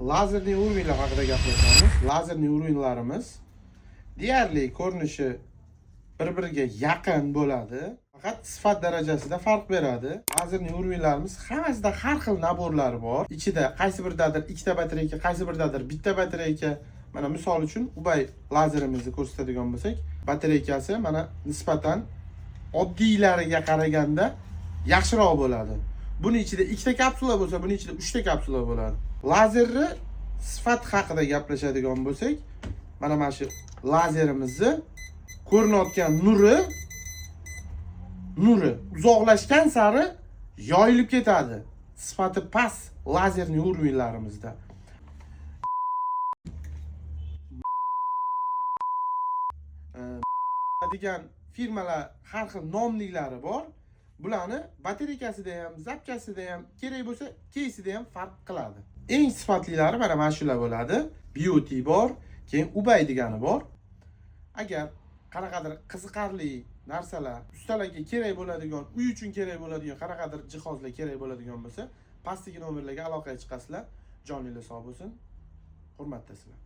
Лазерный уровень lar haqida gaplashamiz. Лазерный уровень larimiz deyarli ko'rinishi bir-biriga yaqin bo'ladi. Faqat sifat darajasida farq beradi. Лазерный уровень larimiz hammasida har xil набор lari bor. Ichida qaysi biridadir ikkita batareyka, qaysi biridadir bitta batareyka. Mana misol uchun Ubay lazerimizni ko'rsatadigan bo'lsak, batareykasi mana nisbatan oddiylariga qaraganda yaxshiroq bo'ladi. Buni ichida ikkita kapsula bo'lsa, buni ichida uchta kapsula bo'ladi. Lazerni sifat haqida gaplashadigan bo'lsak, mana shu lazerimizni ko'rinayotgan nuri uzoqlashgan sari yoyilib ketadi. Sifati past лазерный уровень larimizda. Degan firmalar har xil nomliklari bor. Bularni batareykasida ham, zapchasida ham, kerak bo'lsa keysida ham farq qiladi. Eng sifatlilari mana shular bo'ladi. Beauty bor, keyin Ubay degani bor. Agar qanaqadir qiziqarli narsalar, ustalarga kerak bo'ladigan, uy uchun kerak bo'ladigan qanaqadir jihozlar kerak bo'ladigan bo'lsa, pastdagi nomerlarga aloqaga chiqasizlar. Joninglar sog' bo'lsin. Hurmatdasizlar.